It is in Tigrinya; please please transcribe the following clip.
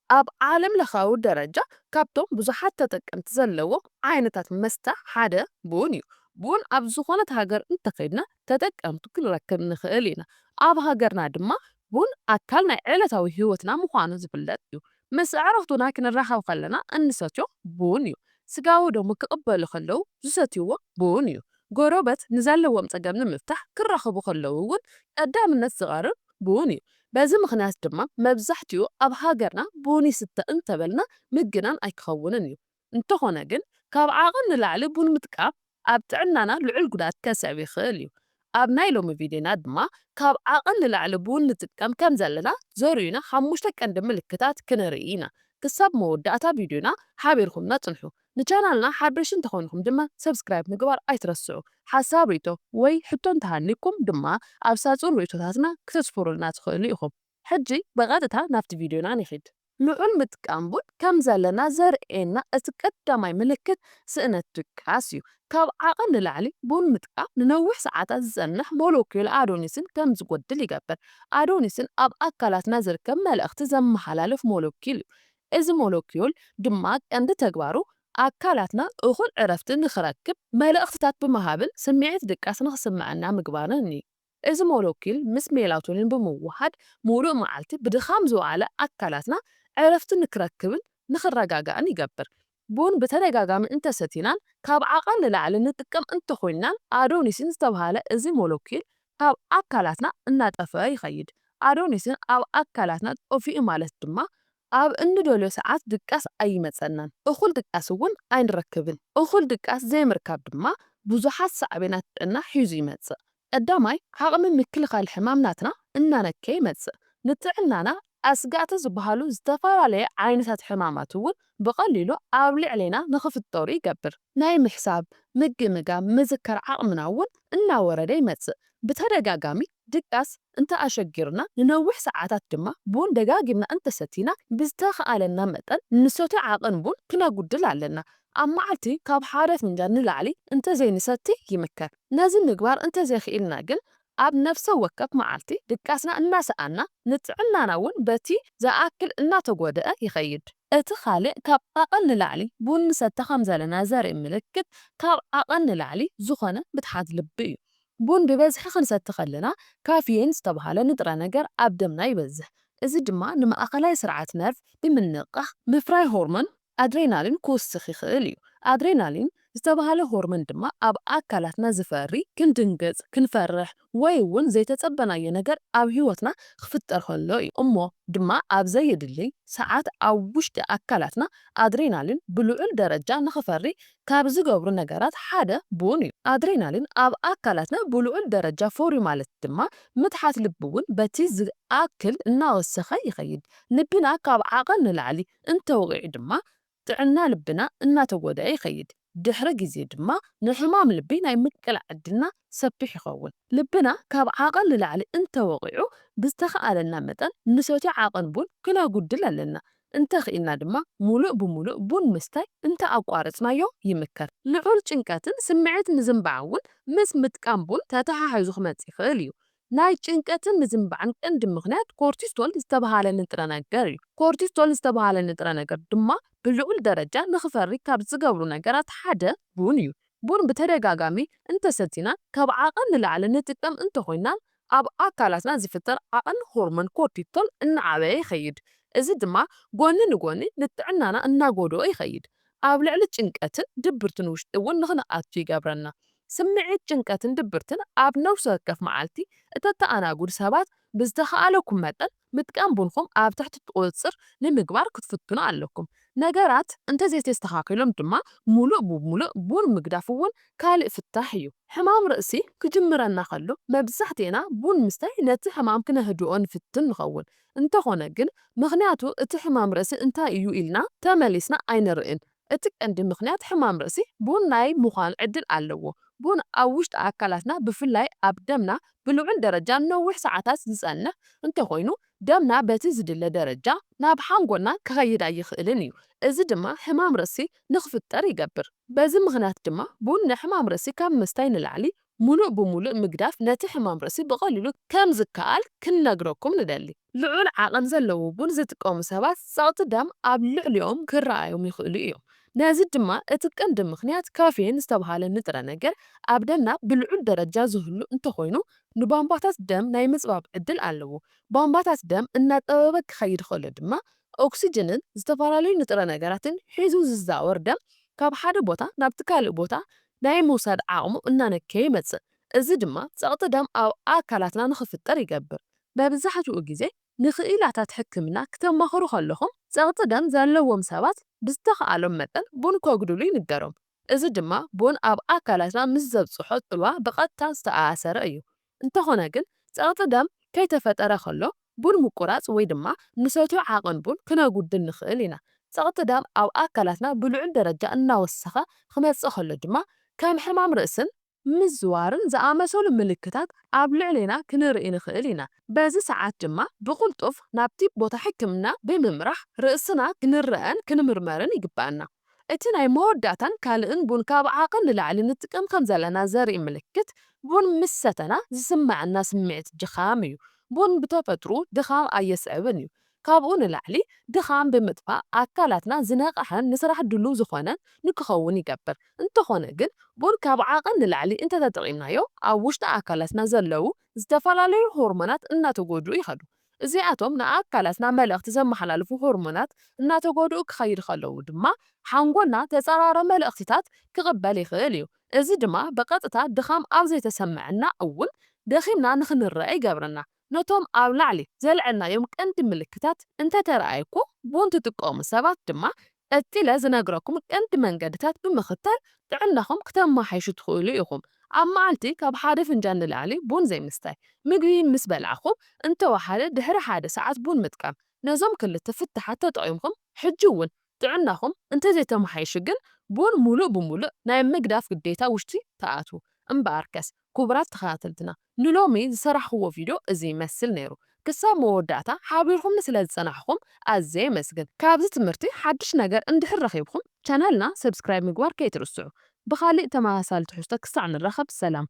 ኣብ ዓለም ለኻዊ ደረጃ ካብቶም ብዙሓት ተጠቀምቲ ዘለዎም ዓይነታት መስተ ሓደ ቡን እዩ። ቡን ኣብ ዝኾነት ሃገር እንተኸድና ተጠቀምቱ ክንረክብ ንኽእል ኢና። ኣብ ሃገርና ድማ ቡን ኣካል ናይ ዕለታዊ ህይወትና ምዃኑ ዝፍለጥ እዩ። ምስ ኣዕሩኽትና ክንራኸብ ከለና እንሰትዮ ቡን እዩ። ስጋዊ ደሙ ክቕበሉ ከለዉ ዝሰትይዎ ቡን እዩ። ጎረበት ንዘለዎም ጸገም ንምፍታሕ ክራኸቡ ከለዉ እውን ቀዳምነት ዝቐርብ ቡን እዩ። በዚ ምኽንያት ድማ መብዛሕትኡ ኣብ ሃገርና ቡን ይስተ እንተበልና ምግናን ኣይክኸውንን እዩ። እንተኾነ ግን ካብ ዓቐን ንላዕሊ ቡን ምጥቃም ኣብ ጥዕናና ልዑል ጉድኣት ከስዕብ ይኽእል እዩ። ኣብ ናይ ሎሚ ቪድዮና ድማ ካብ ዓቐን ንላዕሊ ቡን ንጥቀም ከም ዘለና ዘርእዩና ሓሙሽተ ቀንዲ ምልክታት ክንርኢ ኢና። ክሳብ መወዳእታ ቪድዮና ሓቢርኩምና ጽንሑ። ንቻናልና ሓደሽቲ እንተኾንኩም ድማ ሰብስክራይብ ምግባር ኣይትረስዑ። ሓሳብ ርእይቶ ወይ ሕቶ እንተሃልይኩም ድማ ኣብ ሳጹን ርእይቶታትና ክተስፍሩልና ትኽእሉ ኢኹም። ሕጂ ብቐጥታ ናብቲ ቪድዮና ንኺድ። ልዑል ምጥቃም ቡን ከም ዘለና ዘርእየና እቲ ቀዳማይ ምልክት ስእነት ድቃስ እዩ። ካብ ዓቐን ንላዕሊ ቡን ምጥቃም ንነዊሕ ሰዓታት ዝጸንሕ ሞለኪዩል ኣዶኒስን ከም ዝጎድል ይገብር። ኣዶኒስን ኣብ ኣካላትና ዝርከብ መልእኽቲ ዘመሓላልፍ ሞለኪዩል እዩ። እዚ ሞለኪዩል ድማ ቀንዲ ተግባሩ ኣካላትና እኹል ዕረፍቲ ንኽረክብ መልእኽትታት ብምሃብን ስምዒት ድቃስ ንኽስምዐና ምግባርን እዩ። እዚ ሞለኪል ምስ ሜላቶኒን ብምውሃድ፣ ምሉእ መዓልቲ ብድኻም ዝወዓለ ኣካላትና ዕረፍቲ ንክረክብን ንኽረጋጋእን ይገብር። ቡን ብተደጋጋሚ እንተሰቲናን ካብ ዓቐን ንላዕሊ ንጥቀም እንተኾይናን፣ ኣዶኒሲን ዝተብሃለ እዚ ሞለኪል ካብ ኣካላትና እናጠፍአ ይኸይድ። ኣዶኒሲን ኣብ ኣካላትና ጠፊኡ ማለት ድማ፣ ኣብ እንደልዮ ሰዓት ድቃስ ኣይመጸናን። እኹል ድቃስ እውን ኣይንረክብን። እኹል ድቃስ ዘይምርካብ ድማ ብዙሓት ሳዕቤናት ጥዕና ሒዙ ይመጽእ። ቀዳማይ፣ ዓቕሚ ምክልኻል ሕማም ናትና እናነከየ ይመጽእ። ንጥዕናና ኣስጋእቲ ዝበሃሉ ዝተፈላለየ ዓይነታት ሕማማት እውን ብቐሊሉ ኣብ ልዕሌና ንኽፍጠሩ ይገብር። ናይ ምሕሳብ፣ ምግምጋም፣ ምዝካር ዓቕምና እውን እናወረደ ይመጽእ። ብተደጋጋሚ ድቃስ እንተ ኣሸጊሩና፣ ንነዊሕ ሰዓታት ድማ ቡን ደጋጊምና እንተሰቲና፣ ብዝተኻእለና መጠን ንሰትዮ ዓቐን ቡን ክነጉድል ኣለና። ኣብ መዓልቲ ካብ ሓደ ፍንጃል ንላዕሊ እንተዘይንሰቲ ይምከር። ነዚ ምግባር እንተዘይኽኢልና ግን፣ ኣብ ነፍሰ ወከፍ መዓልቲ ድቃስና እናሰኣና፣ ንጥዕናና እውን በቲ ዝኣክል እናተጎድአ ይኸይድ። እቲ ካልእ ካብ ዓቐን ንላዕሊ ቡን ንሰቲ ከም ዘለና ዘርኢ ምልክት፣ ካብ ዓቐን ንላዕሊ ዝኾነ ምትሓት ልቢ እዩ። ቡን ብበዝሒ ክንሰቲ ከለና፣ ካፊየን ዝተባህለ ንጥረ ነገር ኣብ ደምና ይበዝሕ። እዚ ድማ ንማእከላይ ስርዓት ነርቭ ብምንቕቓሕ፣ ምፍራይ ሆርሞን ኣድሬናሊን ክውስኽ ይኽእል እዩ። ኣድሬናሊን ዝተባህለ ሆርሞን ድማ ኣብ ኣካላትና ዝፈሪ፣ ክንድንግጽ፣ ክንፈርሕ፣ ወይ እውን ዘይተጸበናዮ ነገር ኣብ ህይወትና ክፍጠር ከሎ እዩ። እሞ ድማ ኣብ ዘየድሊ ሰዓት ኣብ ውሽጢ ኣካላትና ኣድሬናሊን ብልዑል ደረጃ ንኽፈሪ ካብ ዝገብሩ ነገራት ሓደ ቡን እዩ። ኣድሬናሊን ኣብ ኣካላትና ብልዑል ደረጃ ፈርዩ ማለት ድማ ምትሓት ልቢ እውን በቲ ዝኣክል እናወሰኸ ይኸይድ። ልብና ካብ ዓቐን ንላዕሊ እንተወቒዑ ድማ ጥዕና ልብና እናተጎድአ ይኸይድ። ድሕሪ ግዜ ድማ ንሕማም ልቢ ናይ ምቅላዕ ዕድልና ሰፊሕ ይኸውን። ልብና ካብ ዓቐን ንላዕሊ እንተወቒዑ ብዝተኻእለና መጠን ንሰትዮ ዓቐን ቡን ክነጉድል ኣለና። እንተኽኢልና ድማ ሙሉእ ብሙሉእ ቡን ምስታይ እንተኣቋረጽናዮ ይምከር። ልዑል ጭንቀትን ስምዒት ምዝንባዕ እውን ምስ ምጥቃም ቡን ተተሓሒዙ ክመጽእ ይኽእል እዩ። ናይ ጭንቀትን ምዝንባዕን ቀንዲ ምኽንያት ኮርቲሶል ዝተባህለ ንጥረ ነገር እዩ። ኮርቲሶል ዝተባህለ ንጥረ ነገር ድማ ብልዑል ደረጃ ንኽፈሪ ካብ ዝገብሩ ነገራት ሓደ ቡን እዩ። ቡን ብተደጋጋሚ እንተሰቲና ካብ ዓቐን ንላዕሊ ንጥቀም እንተኾይናን ኣብ ኣካላትና ዝፍጠር ዓቐን ሆርሞን ኮርቲሶል እናዓበየ ይኸይድ። እዚ ድማ ጎኒ ንጎኒ ንጥዕናና እናጎድኦ ይኸይድ። ኣብ ልዕሊ ጭንቀትን ድብርትን ውሽጢ እውን ንኽንኣቱ ይገብረና። ስምዒት ጭንቀትን ድብርትን ኣብ ነፍሲ ወከፍ መዓልቲ እተተኣናግዱ ሰባት ብዝተኻእለኩም መጠን ምጥቃም ቡንኹም ኣብ ትሕቲ ቁጽጽር ንምግባር ክትፍትኑ ኣለኩም። ነገራት እንተዘይተስተኻኺሎም ድማ ሙሉእ ብሙሉእ ቡን ምግዳፍ እውን ካልእ ፍታሕ እዩ። ሕማም ርእሲ ክጅምረና ከሎ መብዛሕትኤና ቡን ምስታይ ነቲ ሕማም ክነህድኦ ንፍትን ንኸውን። እንተኾነ ግን ምኽንያቱ እቲ ሕማም ርእሲ እንታይ እዩ ኢልና ተመሊስና ኣይንርእን። እቲ ቀንዲ ምኽንያት ሕማም ርእሲ ቡን ናይ ምዃን ዕድል ኣለዎ። ቡን ኣብ ውሽጢ ኣካላትና ብፍላይ ኣብ ደምና ብልዑል ደረጃ ንነዊሕ ሰዓታት ዝጸንሕ እንተኾይኑ ደምና በቲ ዝድለ ደረጃ ናብ ሓንጎልና ክኸይድ ኣይኽእልን እዩ። እዚ ድማ ሕማም ርእሲ ንኽፍጠር ይገብር። በዚ ምኽንያት ድማ ቡን ንሕማም ርእሲ ካብ ምስታይ ንላዕሊ ሙሉእ ብሙሉእ ምግዳፍ ነቲ ሕማም ርእሲ ብቐሊሉ ከም ዝከኣል ክንነግረኩም ንደሊ። ልዑል ዓቐን ዘለዎ ቡን ዝጥቀሙ ሰባት ጸቕጢ ደም ኣብ ልዕሊኦም ክረኣዮም ይኽእሉ እዮም። ነዚ ድማ እቲ ቀንዲ ምኽንያት ካፌን ዝተባህለ ንጥረ ነገር ኣብ ደምና ብልዑል ደረጃ ዝህሉ እንተኾይኑ፣ ንቧንቧታት ደም ናይ ምጽባብ ዕድል ኣለዎ። ቧንቧታት ደም እናጠበበ ክኸይድ ከሎ ድማ ኦክሲጅንን ዝተፈላለዩ ንጥረ ነገራትን ሒዙ ዝዛወር ደም ካብ ሓደ ቦታ ናብቲ ካልእ ቦታ ናይ ምውሳድ ዓቕሙ እናነከየ ይመጽእ። እዚ ድማ ጸቕጢ ደም ኣብ ኣካላትና ንኽፍጠር ይገብር። መብዛሕትኡ ግዜ ንኽኢላታት ሕክምና ክተማኽሩ ከለኹም፣ ጸቕጢ ደም ዘለዎም ሰባት ብዝተኻእሎም መጠን ቡን ከጉድሉ ይንገሮም። እዚ ድማ ቡን ኣብ ኣካላትና ምስ ዘብጽሖ ጽልዋ ብቐጥታ ዝተኣሳሰረ እዩ። እንተኾነ ግን፣ ጸቕጢ ደም ከይተፈጠረ ከሎ ቡን ምቁራጽ ወይ ድማ ንሰትዮ ዓቐን ቡን ክነጉድል ንኽእል ኢና። ጸቕጢ ደም ኣብ ኣካላትና ብልዑል ደረጃ እናወሰኸ ክመጽእ ከሎ ድማ፣ ከም ሕማም ርእስን ምዝዋርን ዝኣመሰሉ ምልክታት ኣብ ልዕሌና ክንርኢ ንኽእል ኢና። በዚ ሰዓት ድማ ብቕልጡፍ ናብቲ ቦታ ሕክምና ብምምራሕ ርእስና ክንረኣን ክንምርመርን ይግባኣና። እቲ ናይ መወዳእታን ካልእን ቡን ካብ ዓቐን ንላዕሊ ንጥቀም ከም ዘለና ዘርኢ ምልክት፣ ቡን ምስ ሰተና ዝስምዓና ስምዒት ድኻም እዩ። ቡን ብተፈጥሩ ድኻም ኣየስዕብን እዩ። ካብኡ ንላዕሊ፣ ድኻም ብምጥፋእ ኣካላትና ዝነቕሐን ንስራሕ ድሉው ዝኾነን ንክኸውን ይገብር። እንተኾነ ግን፣ ቡን ካብ ዓቐን ንላዕሊ እንተተጠቒምናዮ፣ ኣብ ውሽጢ ኣካላትና ዘለዉ ዝተፈላለዩ ሆርሞናት እናተጎድኡ ይኸዱ። እዚኣቶም ንኣካላትና መልእኽቲ ዘመሓላልፉ ሆርሞናት እናተጎድኡ ክኸይድ ከለዉ ድማ፣ ሓንጎልና ተጻራሪ መልእኽትታት ክቕበል ይኽእል እዩ። እዚ ድማ ብቐጥታ ድኻም ኣብ ዘይተሰምዐና እውን ደኺምና ንኽንረአ ይገብረና። ነቶም ኣብ ላዕሊ ዘልዐልናዮም ቀንዲ ምልክታት እንተተረኣየኩም፣ ቡን ትጥቀሙ ሰባት ድማ፣ ቀጺለ ዝነግረኩም ቀንዲ መንገድታት ብምኽታል ጥዕናኹም ክተመሓይሹ ትኽእሉ ኢኹም። ኣብ መዓልቲ ካብ ሓደ ፍንጃል ንላዕሊ ቡን ዘይምስታይ። ምግቢ ምስ በላዕኹም፣ እንተወሓደ ድሕሪ ሓደ ሰዓት ቡን ምጥቃም። ነዞም ክልተ ፍታሓት ተጠቒምኩም፣ ሕጂ እውን ጥዕናኹም እንተዘይተመሓይሹ ግን፣ ቡን ሙሉእ ብሙሉእ ናይ ምግዳፍ ግዴታ ውሽጢ ትኣትዉ። እምበኣርከስ፣ ክቡራት ተኸታተልትና፣ ንሎሚ ዝሰራሕኽዎ ቪድዮ እዚ ይመስል ነይሩ። ክሳብ መወዳእታ ሓቢርኹምኒ ስለ ዝጸናሕኹም ኣዝየ የመስግን። ካብዚ ትምህርቲ ሓድሽ ነገር እንድሕር ረኺብኩም፣ ቻነልና ሰብስክራይብ ምግባር ከይትርስዑ። ብኻሊእ ተመሳሳሊ ትሕዝቶ ክሳዕ ንራኸብ፣ ሰላም።